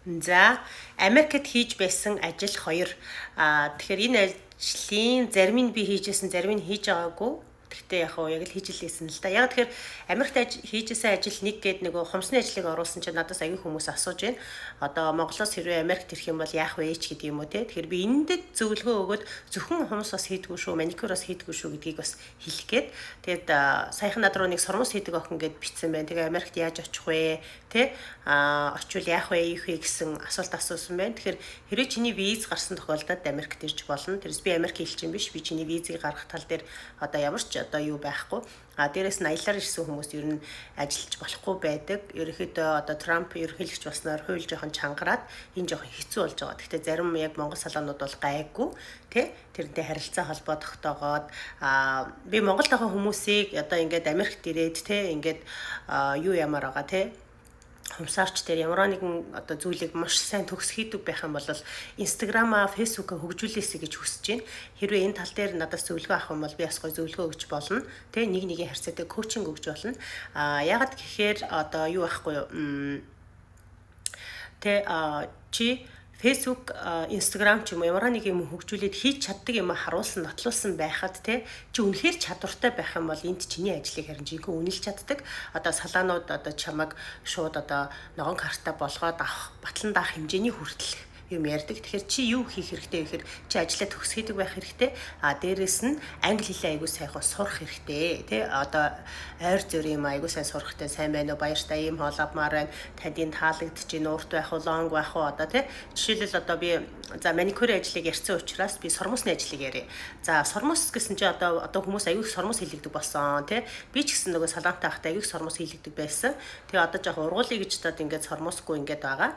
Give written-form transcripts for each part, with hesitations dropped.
За, Америкт хийж байсан ажил хоёр. Тэгэхээр энэ ажлын зарим нь би хийжсэн, зарим нь хийж байгаагүй. Гэхдээ яг хоо яг л хийж л байсан л да. Яг тэгэхээр Америкт хийжсэн ажил нэг гээд нөгөө хумсны ажлыг оруулсан чинь надаас аягүй хүмүүс асууж байна. Одоо Монголоос хэрвээ Америкт ирэх юм бол яах вэ ч гэдэг юм уу те. Тэгэхээр би энэнд зөвлөгөө өгөөд зөвхөн хумс бас хийдгүү шүү, маникюр бас хийдгүү шүү гэдгийг бас хэлэх гээд. Тэгээд саяхан над руу нэг сормуус хийдэг охин гээд бичсэн байна. Тэгээ Америкт яаж очих вэ? Тэ? Очвол яах вэ, ийх вэ гэсэн асуулт асуусан байна. Тэгэхээр хэрвээ чиний виз гарсан тохиолдолд Америкт ирж болно. Тэрс би Америк элчин биш. Би чиний визийг гаргах тал дээр одоо ямар ч одоо юу байхгүй. Дээрээс нь аяллаар ирсэн хүмүүс ер нь ажиллаж болохгүй байдаг. Ерөнхийдөө одоо Трамп ерөнхийлөгч болсноор хууль жоохон чангараад энэ жоохон хэцүү болж байгаа. Гэхдээ зарим яг Монгол салоонууд бол гайгүй, тий, тэрнтэй харилцаа холбоо тогтоогоод, би Монголд байгаа хүмүүсийг одоо ингээд Америкт ирээд, тий, ингээд юу ямар байгаа, тий, хумсаарч дээр ямар нэгэн одоо зүйлийг маш сайн төгс хийдэг байх юм бол Instagram-аа, Facebook-аа хөгжүүлээсэй гэж хүсэж байна. Хэрвээ энэ тал дээр надаас зөвлөгөө авах юм бол би бас гоё зөвлөгөө өгч болно. Тэ, нэг нэгийн харьцаатай coaching өгч болно. Яагаад гэхээр одоо юу байхгүй юу? Тэ, чи Facebook, Instagram ч юм уу ямар нэг юм хөгжүүлээд хийж чаддаг юм харуулсан, нотлуулсан байхад, те, чи үнэхээр чадвартай байх юм бол энд чиний ажлыг харин жинхэнэ үнэлж чаддаг. Одоо салаанууд одоо чамайг шууд одоо ногоон картаа болгоод авах, батлан даах хэмжээний хүртэл юм ярьдаг. Тэгэхээр чи юу хийх хэрэгтэй вэ гэхээр чи ажлаа төгс хийдэг байх хэрэгтэй. Дээрээс нь англи хэлээ аягүй сайхан сурах хэрэгтэй. Тэ, одоо ойр зөрийн юм аягүй сайн сурах хэрэгтэй. Сайн байна уу? Баяртай, ийм хоол авмаар байна. Танд энэ таалагдчих, урт байх уу, long байх уу, одоо тэ. Жишээлбэл, одоо би за маникюрын ажлыг ярьсан учраас би сормуусны ажлыг ярья. За, сормуус гэсэн чи одоо хүмүүс аягүй их сормуус хийлэгдэг болсон, тий. Би ч гэсэн нөгөө салаантай байхдаа аягүй их сормуус хийлэгдэг байсан. Тэгээ одоо жоох ургуулъя гэж бодоод ингээд сормуусгүй ингээд байгаа.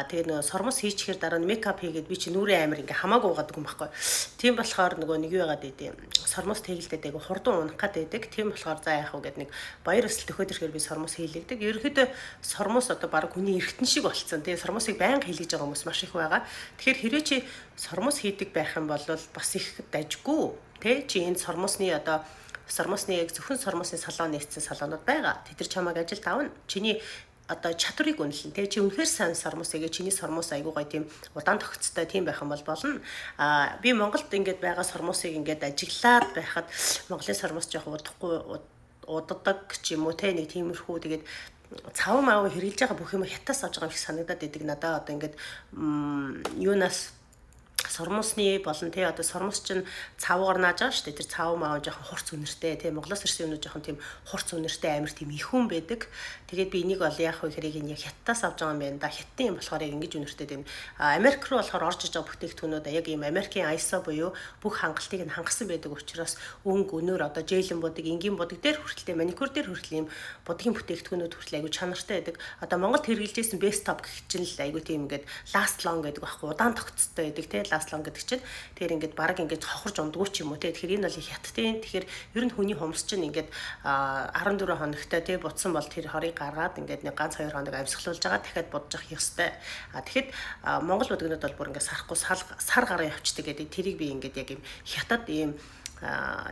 Тэгээ нөгөө сормуус хийчихээр дараа нь makeup хийгээд би чи нүрээ амир ингээ хамаагүй угаадаг юм байхгүй. Тийм болохоор нөгөө нэг юу яагаад идэв. Сормуус тэгэлдээд айгу хурдан унах гад байдаг. Тийм болохоор за яах вэ гэд нэг баяр өсөл төхөөд ирэхээр би сормуус хийлэгдэг. Ерөнхийдөө сормуус одоо баг хүний эргэтэн шиг болцсон. Тэгээ сормуусыг байнга хийлгэж байгаа хүмүүс маш их байгаа. Тэгэхээр хэрвээ чи сормуус хийдэг байх юм бол бас их дажгүй. Тэ, чи энэ сормуусны одоо сормуусны яг зөвхөн сормуусны салон нээсэн салонууд байгаа. Тэд нар чамайг ажилд авна. Чиний одоо чадварыг үнэлнэ, те, чи үнэхээр сайн сормуус эгээ, чиний сормуус айгуу гоё, тийм удаан тогтцтой тийм байх юм бол болно. Би Монголд ингээд байгаа сормуусыг ингээд ажиглаад байхад Монголын сормуус жоох удахгүй уддаг ч юм уу, те, нэг тиймэрхүү. Тэгээд цав маав хэрглэж байгаа бүх юм хятаас авч байгаа юм шиг санагдаад идэг надаа. Одоо ингээд юунаас сормуусны болон, тий, одоо сормуус чинь цавуугаар нааж байгаа шүү дээ. Тэр цав маа жоохон хурц үнэртэй, тий, Монголоос ирсэн юмнууд жоохон тийм хурц үнэртэй, амар тийм ихүүн байдаг. Тэгээд би энийг бол яах вэ гэхээр энэ яг хятадаас авч байгаа юм байна да. Хятадын юм болохоор яг ингэж үнэртэй тийм. Америк руу болохоор орж иж байгаа бүтээгдэхүүнүүд яг ийм Америкийн ISO буюу бүх хангалтыг нь хангасан байдаг учраас өнгө, өнөр, одоо gel эн будаг, энгийн будаг дээр хүртэл, маникюр дээр хүртэл ийм будгийн бүтээгдэхүүнүүд хүртэл айгүй чанартай байдаг. Одоо Монголд хэрэглэжсэн Best Top гэх чинь л айгүй тийм ингээд last long гэдэг байхгүй, удаан тогтцтой байдаг, тий, last long гэдэг чинь. Тэгэхээр ингээд баг ингээд хохорж ундгүй ч юм уу, тий. Тэгэхээр энэ бол хятадын. Тэгэхээр ер нь хүний хумс чинь ингээд 14 хоногтой, тий, будсан бол тэр хорыг гаргаад ингээд нэг ганц 2 хоног амьсгалуулж байгаа, дахиад будаж явах ёстой. Тэгэхэд Монгол будагнууд бол бүр ингээд сарахгүй сар гараа явцдаг гэдэг. Тэрийг би ингээд яг юм хятад ийм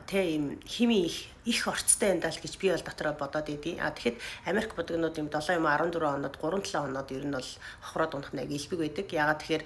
тэ ийм хими их их орцтой юм даа л гэж би бол дотроо бодоод идэв. Тэгэхэд Америк будагнууд юм 7 юм 14 оноод 3 7 оноод ер нь бол хохироод унах нэг элбэг байдаг. Ягаад тэгэхээр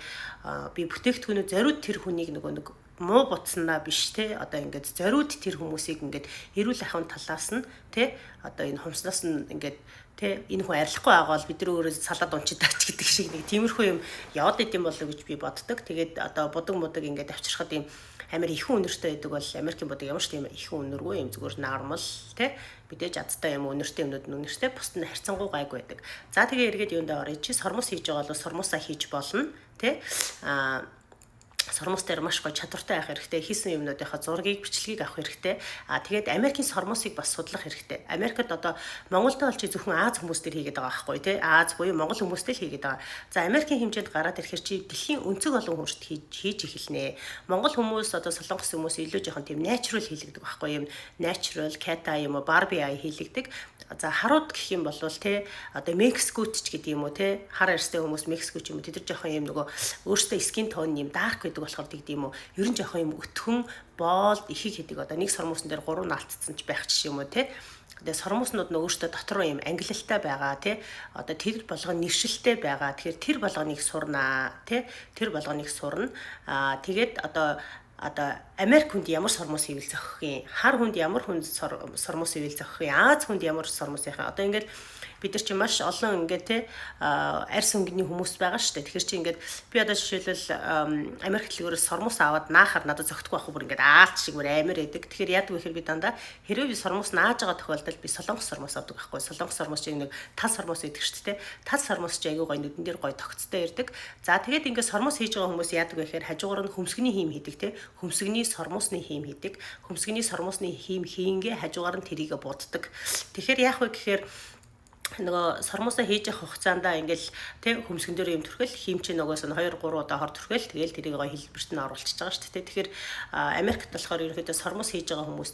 би бүтээгдэхүүнүүд зориуд тэр хүнийг нөгөө нэг муу будсанаа биш, те, одоо ингээд зориуд тэр хүмүүсийг ингээд эрүүл ахуйн талаас нь, те, одоо энэ хумснаас нь ингээд, те, энэ хүн арилахгүй байгаа бол бид нар өөрөө салаад унчидаач гэдэг шиг нэг тиймэрхүү юм яваад идэм болоо гэж би боддог. Тэгээд одоо будаг мудаг ингээд авчирхад юм амар ихэн үнэртэй байдаг бол Америкийн будаг ямар ч тийм ихэн үнэргүй, юм зүгээр normal, те, мэдээж азтай юм үнэртэй юмнууд нь үнэртэй, бусд нь харьцангуй гайгүй байдаг. За, тэгээ эргээд юундаа оръё. Чи сормуус хийж байгаа бол сормуусаа хийж болно, те. Сормуус дээр маш гоё чадвартай байх хэрэгтэй. Хийсэн юмнуудынхаа зургийг, бичлэгийг авах хэрэгтэй. Тэгээд Америкийн сормуусыг бас судлах хэрэгтэй. Америкт одоо Монголд бол чи зөвхөн Ази хүмүүс дээр хийгээд байгаа байхгүй, тий. Ази буюу Монгол хүмүүс дээр хийгээд байгаа. За, Америкийн хэмжээнд гараад ирэхээр чи дэлхийн өнцөг олон хүмүүст хийж эхэлнэ. Монгол хүмүүс, одоо Солонгос хүмүүс илүү жоохон тийм natural хийлэгдэг байхгүй юм. Natural, cat eye юм уу, Barbie eye хийлэгдэг. За, харууд гэх юм бол, те, одоо Мексикут ч гэдэг юм уу, те, хар арьстай хүмүүс Мексик ч юм уу, тэд нар жоохон юм нөгөө өөрсдөө skin tone юм dark байдаг болохоор тэгдэм юм уу, ер нь жоохон юм өтгөн боолд ихийг хийдэг. Одоо нэг сормуусан дээр гурван наалтцсан ч байх ч юм уу, те. Тэгээ сормууснууд нь өөртөө дотор юм ангилалтай байгаа, тий. Одоо тэр болгон нэршилтэй байгаа. Тэгэхээр тэр болгоныг сурнаа, тий. Тэр болгоныг сурна. Тэгээд одоо Америк хүнд ямар сормуус хийвэл зохих юм? Хар хүнд ямар хүнд сормуус хийвэл зохих юм? Ази хүнд ямар сормуус хийх юм? Одоо ингээд бид нар чинь маш олон ингээд те арьс өнгөний хүмүүс байгаа шүү дээ. Тэгэхээр чи ингээд би одоо жишээлбэл Америк дэлгүүрээс сормуус аваад наахаар надад зөгтөхгүй байхгүй, бүр ингээд аалт шиг бүр амар байдаг. Тэгэхээр яадаг вэ гэхээр би дандаа хэрвээ би сормуус нааж байгаа тохиолдолд би солонгос сормуус авдаг байхгүй. Солонгос сормуус чинь нэг тал сормуус идэх шүү дээ. Тал сормуус чи айгүй гоё нүдэн дээр гоё тогтцтой ирдэг. За, тэгээд ингээд сормуус хийж байгаа хүмүүс яадаг вэ гэхээр хажуугаар нь хөмсгний хийм хийдэг те. Хөмсгний сормуусны хийм хийдэг. Хөмсгний сормуусны хийм хийнгээ хажуугаар нь тэрийгэ буддаг. Тэгэхээр яах вэ гэхээр нөгөө сормуусаа хийж явах хугацаанд ингээл тэг хөмсгөн дээр юм түрхэл хийм чинь нөгөөс нь 2 3 удаа хор түрхэл, тэгэл тэрийг гой хэлбэрт нь оруулчихж байгаа шүү дээ. Тэгэхээр Америкт болохоор ерөнхийдөө сормуус хийж байгаа хүмүүс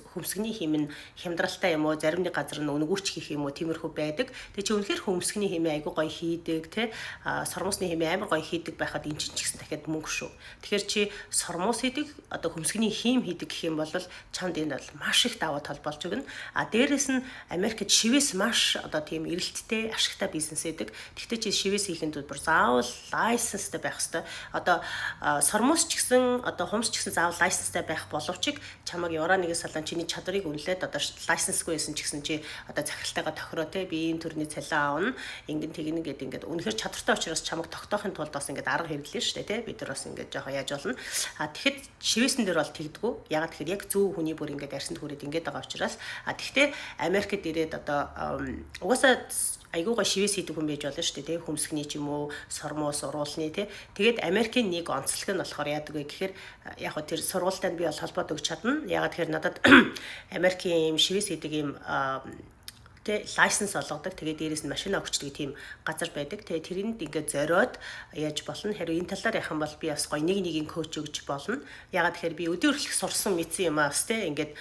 хөмсгний хийм нь хямдралтай юм уу, зарим нэг газар нь үнэгүйч хийх юм уу, тиймэрхүү байдаг. Тэгээ чи үнэхээр хөмсгний хиймээ айгуу гоё хийдэг те, сормуусны хиймээ амар гоё хийдэг байхад эн чинь ч гэсэн дахиад мөнгө шүү. Тэгэхээр чи сормуус хийдэг, одоо хөмсгний хийм хийдэг гэх юм бол чамд энэ бол маш их давуу тал болж өгнө. А дээрэс нь Америкт шивээс маш одоо тийм эрэлттэй, ашигтай бизнес байдаг. Тэгвэл чи шивээс хийхэд бүр заавал license тай байх хэвээр. Одоо сормуус ч гэсэн, одоо хумс ч гэсэн заавал license тай байх боловч чамайг Евро нэгэн салон чиний чадварыг үнэлээд, одоо license гүй байсан ч гэсэн чи одоо захиралтайгаа тохироо те, би ийм төрний цалин аавна, ингэн тэгнэ гэд, ингээд үнэхээр чадвартай учраас чамайг тогтоохын тулд бас ингээд арга хэрэглэн шүү дээ те. Бид нар бас ингээд жоохон яаж болно. А тэгэхэд шивээсэн дээр бол тэгдэггүй. Ягаад тэгэхээр яг зөв хүний бүр ингээд арьсанд хүрээд ингээд байгаа учраас. А тэгтээ Америкт ирээд одоо угаасаа айгуугаа шивээс хийдэг хүн байж болно шүү дээ, тий, хөмсгний ч юм уу, сормуус уруулны тий. Тэгээд Америкийн нэг онцлог нь болохоор яадаг вэ гэхээр яг хөө тэр сургуультай би бол холбоод өгч чадна. Ягаад тэгэхээр надад Америкийн юм шивээс хийдэг юм тэ license олгодог. Тэгээд дээрэс нь машина өгчдөг тийм газар байдаг. Тэгээд тэрэнд ингээд зориод яаж болно. Харин энэ талаар явах юм бол би бас гоё нэг нэгийн coach өгч болно. Ягаад тэгэхээр би өдөр хүртэлх сурсан мэдсэн юм аа бас тэ ингээд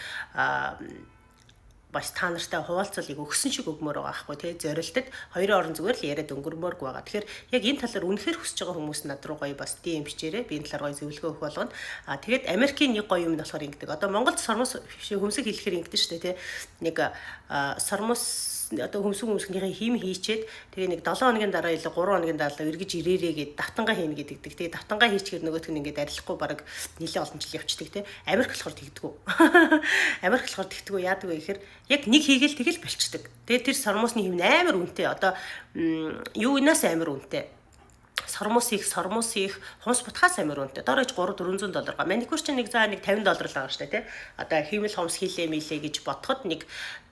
бас та нартай хуваалцалыг өгсөн шиг өгмөр байгаа байхгүй тий, зорилтод хоёрын орон зүгээр л яриад өнгөрмөөргүй байгаа. Тэгэхээр яг энэ талаар үнэхээр хүсэж байгаа хүмүүс над руу гоё бас DM бичээрэй. Би энэ талаар гоё зөвлөгөө өгөх болгоно. А тэгээд Америкийн нэг гоё юм нь болохоор ингэдэг. Одоо Монголд сормуус хөмсөг хэлэхээр ингэдэг шүү дээ тий. Нэг сормуус, одоо хөмсөг хөмсгнийхээ хийм хийчээд, тэгээ нэг 7 хоногийн дараа илүү 3 хоногийн дараа эргэж ирээрээ гээд давтангаа хийнэ гэдэг. Тэгээ давтангаа хийчихээр нөгөөх нь ингээд арилахгүй баг нэлээд олон жил явчихдаг те. Америк болохоор тэгдэггүй. Америк болохоор тэгдэггүй. Яадаг вэ гэхээр яг нэг хийгээл тэгэл болчдөг. Тэгээ тэр сормуусны хийм амар үнэтэй. Одоо юу инаас амар үнэтэй, сормуус хийх, сормуус хийх, хумс бутахаас амар үнэтэй. Дор хаяж 3 400 доллар. Маникюр чинь нэг за нэг 50 доллар л байгаа шүү дээ, тий. Одоо хиймэл хумс хийлээ милээ гэж бодоход нэг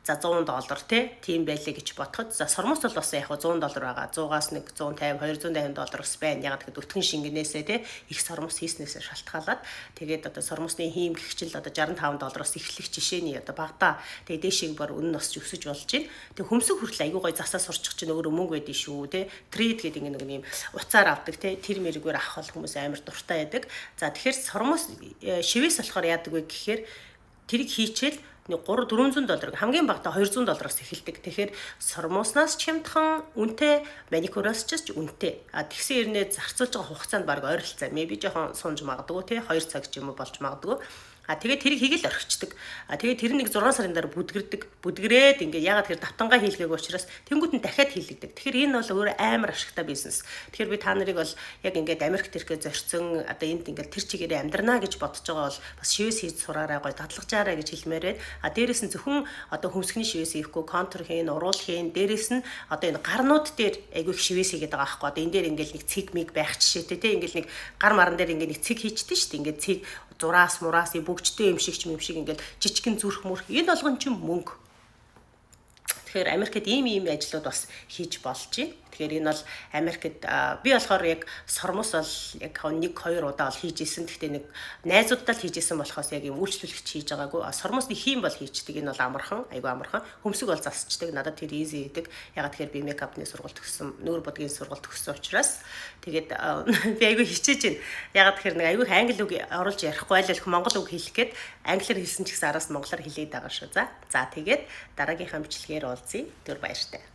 за 100 доллар тий, тийм байлээ гэж бодоход, за сормуус бол бас яг 100 доллар байгаа. 100-аас нэг 150, 250 доллар бас байна. Яг тэгэхэд өтгөн шингэнээсээ тий, их сормуус хийснээсээ шалтгаалаад, тэгээд одоо сормуусны хийм гихчил одоо 65 доллароос эхлэх жишээний одоо багада, тэгээд дээшийг бар үнэ нь бас өсөж болж байна. Тэгээд хөмсөг хүртэл айгүй гой засаа сурчих чинь өөрөө мөнгө байдэн шүү тий. Thread гэдэг ингэ нэг юм утсаар авдаг тий, тэр мэрэгээр авах бол хүмүүс амар дуртай байдаг. За, тэгэхээр сормуус шивээс болохоор яадаг вэ гэхээр тэрийг хийчихэл нэг 3 400 доллар, хамгийн багадаа 200 доллароос эхэлдэг. Тэгэхээр сормууснаас ч хямдхан үнэтэй, маникюроос ч үнэтэй. А тэгсэн хэрнээ зарцуулж байгаа хугацаанд баг ойролцоо. Maybe жоохон сунж магадгүй те, 2 цаг ч юм уу болж магадгүй. А тэгээд тэрийг хийгээл орхичдаг. А тэгээд тэр нэг 6 сарын дараа бүдгэрдэг. Бүдгрээд ингээд ягаад тэр давтангаа хийлгээгүй учраас тэнгуут нь дахиад хийлэгдэг. Тэгэхээр энэ бол өөрөө амар ашигтай бизнес. Тэгэхээр би та нарыг бол яг ингээд Америк тэрхээ зорьсон, одоо энд ингээд тэр чигээрээ амьдрнаа гэж бодож байгаа бол бас шивээс хийж сураарай, гой дадлагжаарай гэж хэлмээр байна. А дээрэс нь зөвхөн одоо хөмсгний шивээс хийхгүй, контур хийн, уруул хийн, дээрэс нь одоо энэ гарнууд дээр айгүй их шивээс хийгээд байгаа байхгүй. Одоо энэ дээр ингээд нэг цэг миг байх жишээтэй те, ингээд нэг гар маран дээр ингээд нэг цэг хийчихдээ шүү дээ. Ингээд цэг зураас мураас бөгжтэй юм шиг ч юм шиг ингээд жижигэн зүрх мөрх, энэ болгон чинь мөнгө. Тэгэхээр Америкт ийм ийм ажлууд бас хийж болж байна. Тэгэхээр энэ бол Америкт би болохоор яг сормуус бол яг 1 2 удаа бол хийж исэн. Гэхдээ нэг найзуудтай л хийж исэн болохоос яг юм үйлчлүүлэгч хийж байгаагүй. Сормуусны хийм бол хийчдэг. Энэ бол амархан, айгүй амархан. Хөмсөг бол засчдаг. Надад тэр easy гэдэг. Яг тэгэхээр би makeup ны сургалт төгссөн, нүүр будгийн сургалт төгссөн учраас тэгээд би айгүй хичээж байна. Яг тэгэхээр нэг айгүй англи үг оруулж ярихгүй, аль болох монгол үг хэлэх гээд, англиар хэлсэн ч гэсэн араас монголоор хэлээд байгаа шүү. За. За, тэгээд дараагийнхаа бичлэгээр уулзъя. Түр баяртай.